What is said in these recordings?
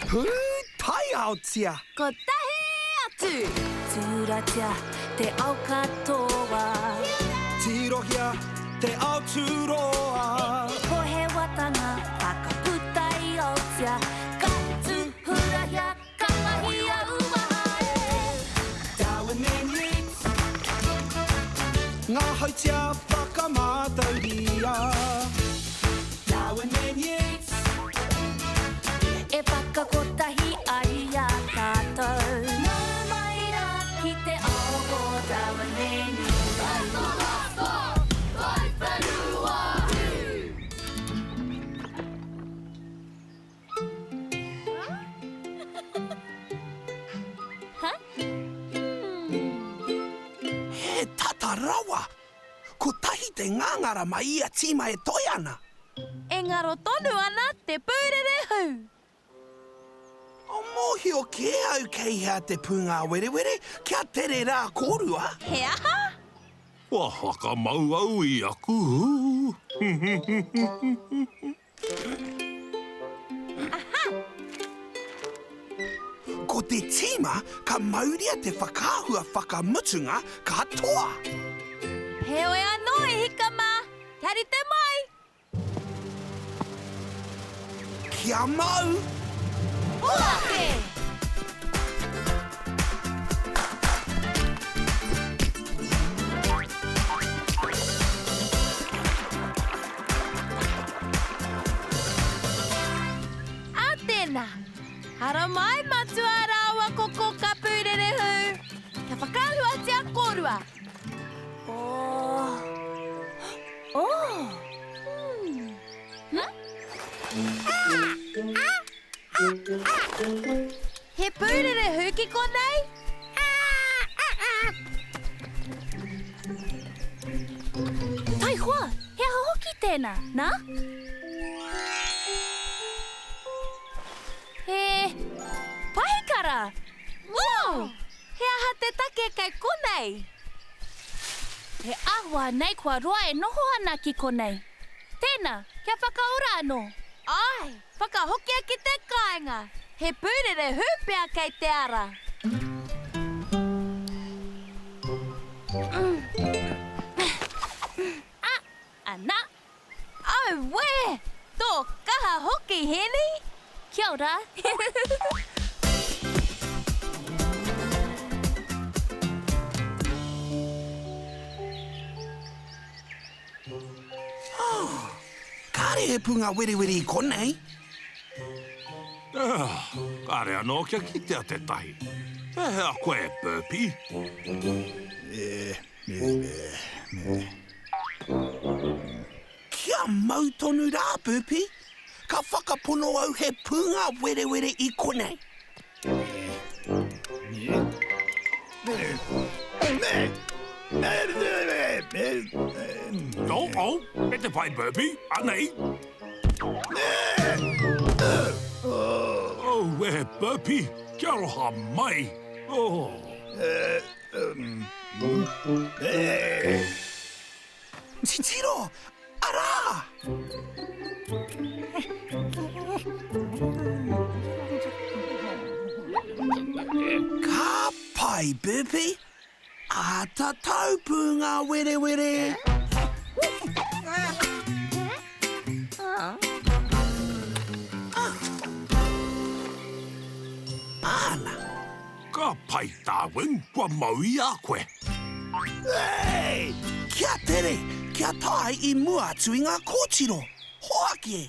Pūtaiaotia! Kotahi atu! Tūratia te ao katoa. Tirohia te ao tūroa. Pohewatanga whakaputa i Aotea. Ka tūhurahia, ka mahia uaha e. Darwin Ngā hautia whakamātauria. Darwin and Yeats. E whakakotahi ai i a tātou. Nau mai rā ki te ao o Darwin and Yeats. He tata rawa! Kotahi te ngāngara mai ia tīma e toe ana. E ngaro tonu ana te pūrerehū. O mōhio kē au kei hea te pūngāwerewere, kia tere rā kōrua. He aha? Kua whakamau au i aku hū. Aha! Ko te tīma ka mauria te whakaahua whakamutunga ka toa. Heoi anō e hika mā, kia rite mai! Kia mau! Hoake! A tēnā! Haramai Matua rāua ko Koka Pūrerehū! Kia whakaahuatia kōrua! Oh. Oh. Hmm. Hmm? Ah! Ah! Ah! Ah! He pūrerehū ki konei? Ah! Ah! Ah! Taihoa, he aha hoki tēnā, nā? He pahikara! Wow! He aha te take kei konei? He āhua nei kua roa e noho ana ki konei. Tēnā, kia whakaora anō. Āe, whakahokia ki te kāinga. He pūrerehū pea kei te ara. Ah, ana! Auē! Tō kaha hoki, Heni! Kia ora! Oh, kāre he pūngāwerewere i konei. Ah, kāre anō kia kitea tētahi. Pēhea koe, Burpee? Kia mau tonu rā, Burpee. Ka whakapono au he pūngāwerewere i konei. Oh, oh, e te pai, Burpee, anei. Oh, e Burpee, kia aroha mai. Oh. Titiro! Arā! Ka pai, Burpee! Āta taupū ngā werewere! Āna! Ka pai, Darwin, kua mau i a koe. Hey! Kia tere, kia tae i mua atu i ngā kōtiro. Hoake!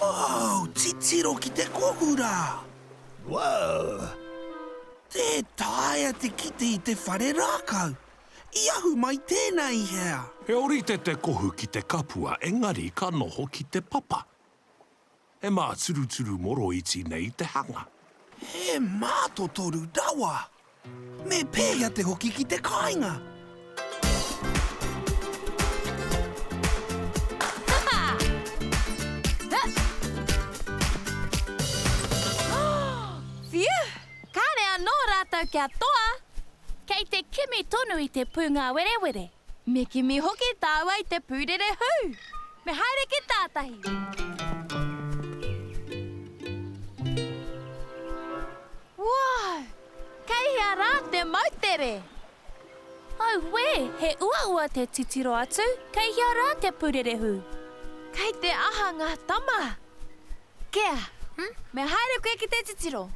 Oh, titiro ki te kohu rā! Wow! Tē taea te kite i te whare rākau. I ahu mai tēnā i hea? He orite te kohu ki te kapua engari ka noho ki te papa. He māturuturu moroiti nei te hanga. He mātotoru rawa! Me pēhea te hoki ki te kāinga? Whiu! Kāre anō rātou kia toa! Kei te kimi tonu i te pūngāwerewere. Me kimi hoki tāua i te pūrerehū. Me haere ki tātahi. Wow! Kei hea rā te moutere? Auē, he uaua te titiro atu, kei hea rā te pūrerehū? Kei te aha ngā tama? Kea, me haere koe ki te titiro.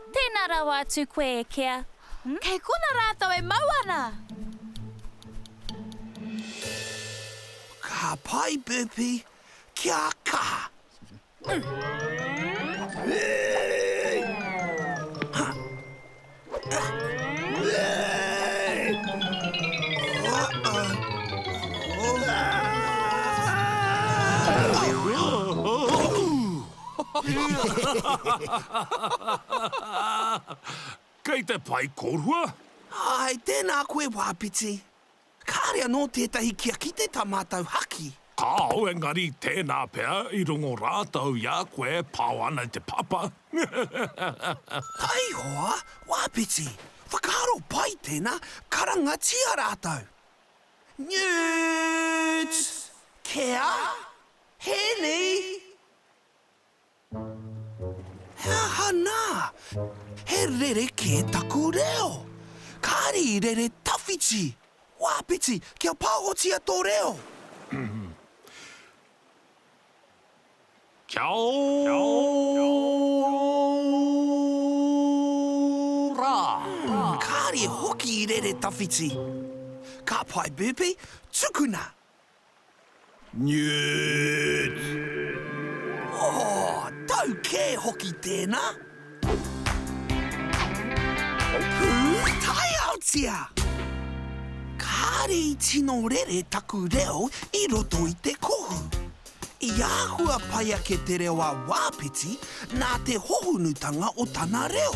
Tēnā rawa atu koe e Kea. Kei kona rātou e mau ana. Ka pai, Burpee. Kia kaha! Kei te pai kōrua? Āe, tēnā koe Wāpiti. Kāre anō tētahi kia kite tā mātou haki. Kāo, engari tēnā pea i rongo rātou i a koe e pao ana i te papa. Taihoa, Wāpiti, whakaaro pai tēnā, karangatia rātou. Newts! Kea? Hēni! He aha nā? He rerekē taku reo. Kāre i rere tawhiti. Wāpiti, kia pāhotia tō reo. Kia ora! Kāre hoki i rere tawhiti. Ka pai Burpee, tukuna! Newt! Oh, tau kē hoki tēnā! Pūtaiaotia! Kāre i tino rere taku reo i roto i te kohu. I āhua pai ake te reo a Wāpiti nā te hohonutanga o tana reo.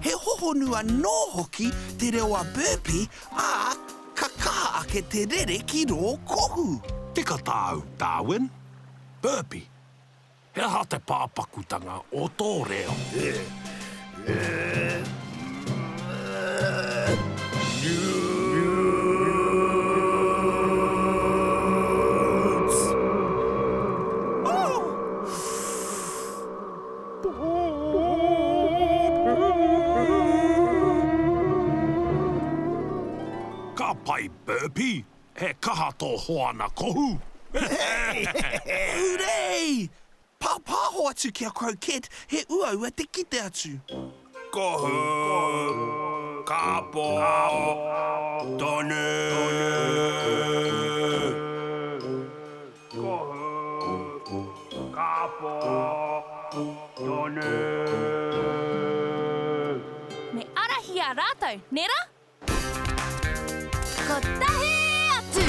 He hohonu anō hoki te reo a Burpee, ā, ka kaha ake te rere ki rō kohu. Tika tāu, Darwin. Burpee, he aha te pāpakutanga o tō reo? Ka pai Burpee, he kaha tō hoana kohu. Hurei! Pāpāho atu ki a Croquette, he uaua te kite atu. Kohu, kapo, tonu. Kohu, kapo, tonu. Me arahi a ratou, nera? Kotahi atu!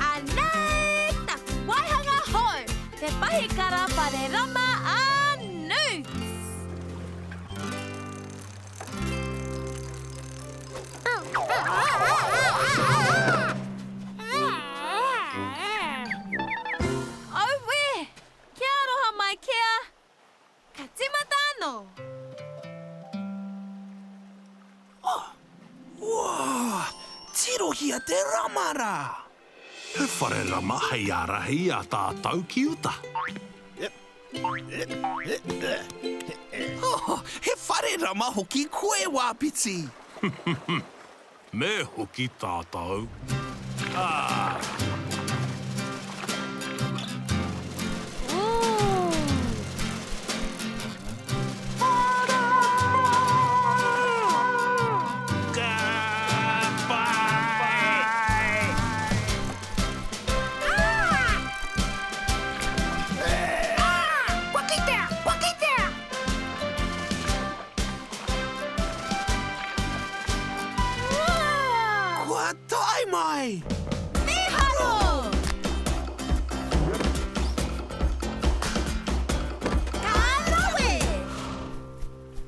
Anei taku waihanga hou, te pahikara whare rama a Newts! Auē! Kia aroha mai Kea! Ka tīmata anō! Oh! Wā! Tirohia te rama rā! He whare rama hei ārahi i a tātou ki uta. Oh, he whare rama hoki koe, Wāpiti! Me hoki tātou. Ah! Kua kitea! Kua kitea! Kua tae mai! Mīharo! Ka rawe!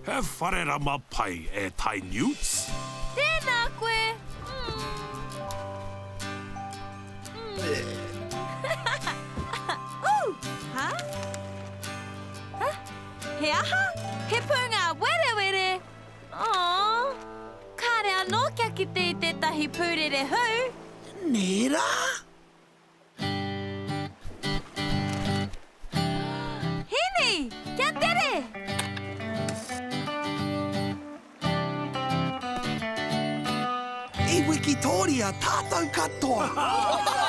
He whare rama pai e Tai Newts. Tēnā koe! Ooh! Ha? Ha? He aha? He pūngā werewere! Aww! Kāre anō kia kite i tētahi pūrerehū! Nē rā? Hini! Kia tere! I wikitōria tātou katoa!